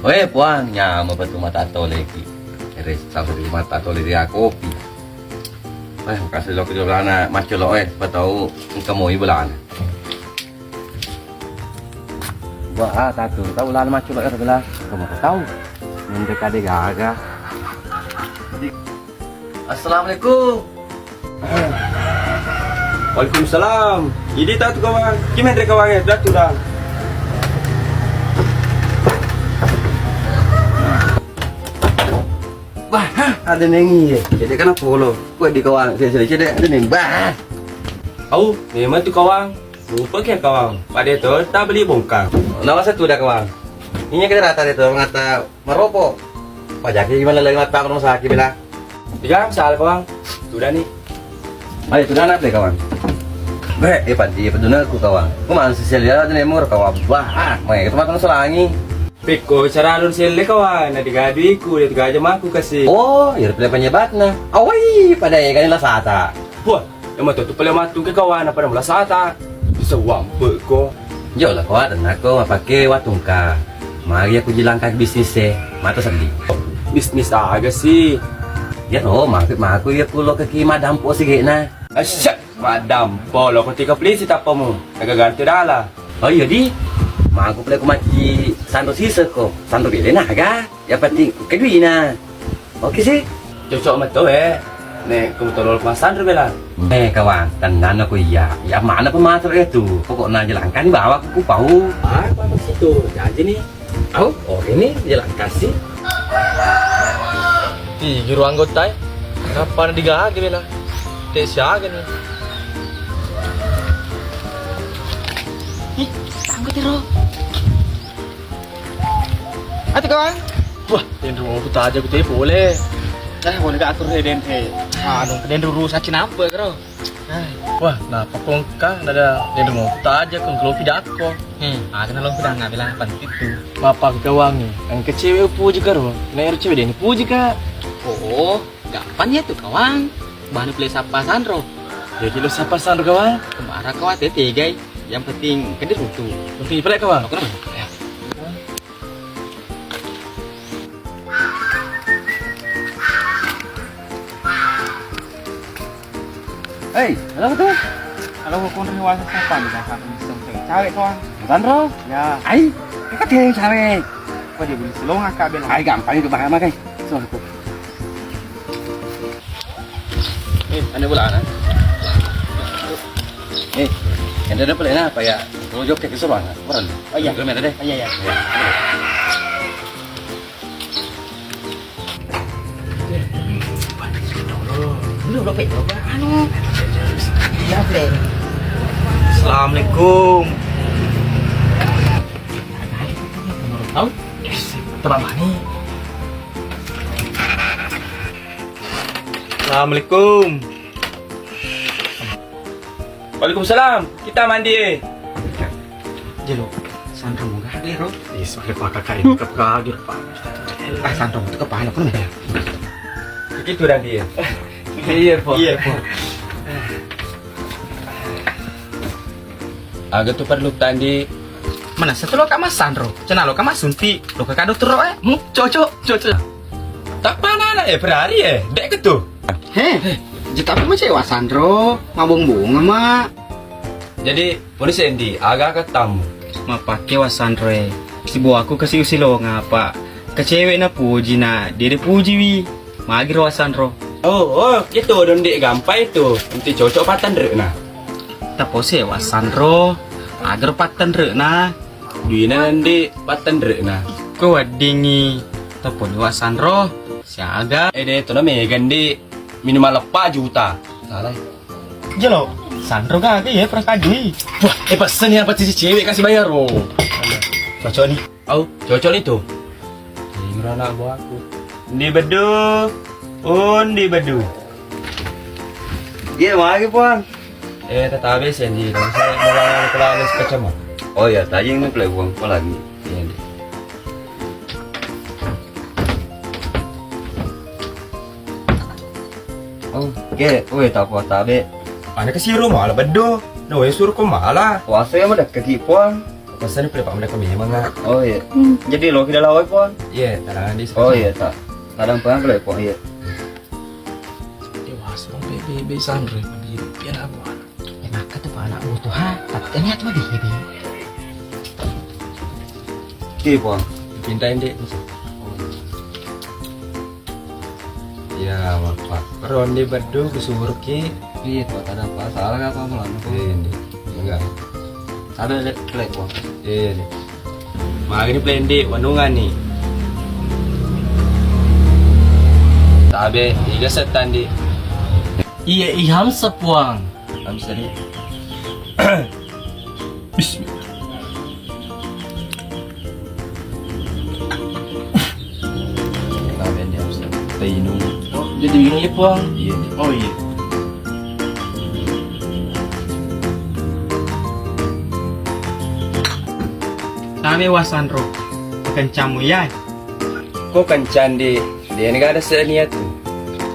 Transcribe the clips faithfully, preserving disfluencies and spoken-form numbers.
Weh, Puang, nyameng pa tu mata toleki. Ere, sampai di mata tole di kopi. Eh, makasih lo ke jolana macolo, eh, patau engka moi belana. Wah, ah, tatu, tau lana macolo, eh, bela. Kamu tau. Nende kade gaga. Assalamualaikum. Waalaikumsalam. Idi tatu kawang. Ki menre kawangnge, datu dah. Wah, ha, ada nengi ye. Jadi kana polo. Kue di kawang, saya, saya, saya, ada neng. Bah. Au, memang tu kawang. Rupa ke kawang. Pada tu tak beli bongkang. Nama satu dah kawang. Ini kita rata itu ngata maropo. Pajaki gimana lagi mata rumah sakit bela. Tiga misalnya kawang. Sudah nih. Ayo sudah nanti kawang. Bre, eh panti peduna aku kawang. Aku masih selia aja nemur kawang. Bah, ah, mai itu mata selangi. Pekko cara lu selle kawang. Nanti gaduiku dia tiga aja maku kasih. Oh, ya pele penyebatna. Awai, pada ya kan lah sata. Wah, yang matu tu pele matu ke kawang apa mula sata. Bisa wampe ko. Yo lah ko adanna ko mappake watungka. Magi aku jilangka bisnis e, mata seddi. Bisnis aga sih? Ya ro, maku maku ya kulo ke ki madampo sigena. Asyak, madampo lo ko tiga pelisi tappamu. Naga ganti dala. Oh iya di. Maku pele ku macci sanro siseko. Sanro bele naga. Ya penting keduina. Oke sih. Cocok meto eh. Nek kebetulan masanro bela. Eh kawang, tenang aku iya. Ya mana pematur itu. Pokoknya jelangkan bawa aku pau. Ah, apa situ? Janji nih. Au, oh ini jelangkan sih. Ih, guru anggota eh. Kenapa digage bela? Tek siaga nih. Ih, anggota ro. Ati kawang? Wah, denru mau putar aja ku te pole. Eh, boleh gak atur he den he. Anu, denru rusak cinampe karo. Wah, napa kongka nada denru mau putar aja kong kelopi dakko. Hmm, aku nalo pedang ngambil apa itu. Bapak kawangi, engke cewek puji karo. Nek cewek den puji ka. Oh, gampang ya tu kawang. Bani pele sapa sanro. Ya kilo sapa sanro kawang? Kemara kawang te tegai. Yang penting kede rutu. Penting pele kawang. Aku nama. Ya. Hei, halo tu. Halo, kau ni wasa sapa ni? Dah satu misal saya. Cewek kau. Bukan ro? Ya. Ai, kau dia cewek. Kau dia beli selong akak bela. Ai, gampang itu bahasa makai. So aku. Eh, ane bolana. Eh, ende ada pele na apa ya? Kalau jokke ke sono, orang. Oh iya. Dua meter deh. Iya, iya. Iya. Dulu, dulu, Pe, dulu, Pe. Anu. Iya, Pe. Assalamualaikum. Tahu? Yes, teman mani. Assalamualaikum. Waalaikumsalam. Kita mandi eh. Jelo, sanro moga deh ro. Yes, ada pakak kain kepala gitu pak. Ah, sanro itu kepala pun ya. Begitu dan dia. Iya po. Iya po. Aga tu perlu tandi. Mana satu lo kama sanro, cena lo kama sunti, lo kado turo eh. Hmm, cocok, cocok. Tak panana eh, perari eh, dek ketu. He, je tapi macewa sanro, mabong-bong ama. Jadi, polisi endi, aga ketam. Mapake wa sanro eh. Sibuaku kasi usilonga apa. Kecewe na puji na, dede puji wi. Magi ro wa sanro. Oh, oh, itu donde gampai itu. Nanti cocok patanre na. Tapose wa sanro, agar patanre na. Duina nandi pattenre'na. Ko weddingngi toponi wa sanro siaga. Eh, de' tona mega ndi minimal eppa juta. Salah. Jelo, sanro gaga ye perasaan dui. Wah, eh pesen ya pasti si cewek kasih bayar oh. Cocok nih. Au, cocok nih tuh. Ini anak buahku. Ndi bedu. Undi bedu. Iya, magi puang. Eh, tatabe sendi, dong. Saya mau lalu ke lalu sekecam. Oh iya, tadi ini play uang apa lagi? Iya, iya. Oh, oke, weh, tak apa tabe. Ana ke siru malah bedo. No, weh suruh kau malah. Puasa ya malah kaki puang. Pesan pale, Pak, mereka memang, ah. Oh, iya. Hmm. Jadi, lo kita lawai, Puang? Iya, tenang, di. Oh, iya, tak. Kadang Puang, pale, Puang, iya. Dewasa, Bang, Bebe, Bebe, Sandra, Bebe, pian aku, ah. Ya, maka tuh, Pak, anak butuh, ha? Tapi kan niat mah Bebe. Oke, Puang. Pindahin, Dek. Ya, Bapak. Ronde beddu kesuruh ki. Iya, Pak, ada apa? Salah apa, Puang? Iya, Dek. Enggak. Ada, Dek, plek, Puang. Iya, Dek. Magani plek, Dek, wanungan ni. Tabe, iga setan, Dek. Iya, iham sepuang. Habis tadi. Bismillah. Tabe dia, Ustaz. Kita inung. Oh, jadi minum ya, Puang? Iya, iya. Oh, iya. Tabe wasanro. Kencangmu ya. Ko kencang, Dek. Dena gaga seniat tu.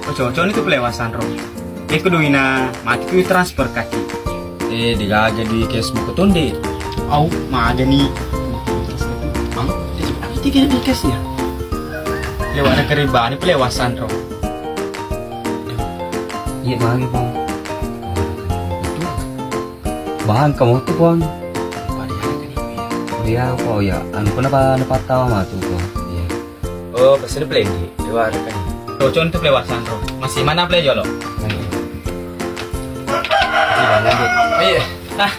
Oh, cocok ni tu pale wasanro. Iko duina mati ku transfer kaki. Eh, degaga dui cash muko tonde. Au, magani. Am, eh, tiga di cash ya. Lewat negeri bani pale wasanro. Iya, magi, Puang. Bang, kamu tu, Puang. Iya, oh ya, anu, kenapa, kenapa tahu mah tu, Puang? Iya. Oh, pasti pale di, di warung kan. Cocok untuk pale wasanro. Masih mana pale jolo? Oh, iya. Ah,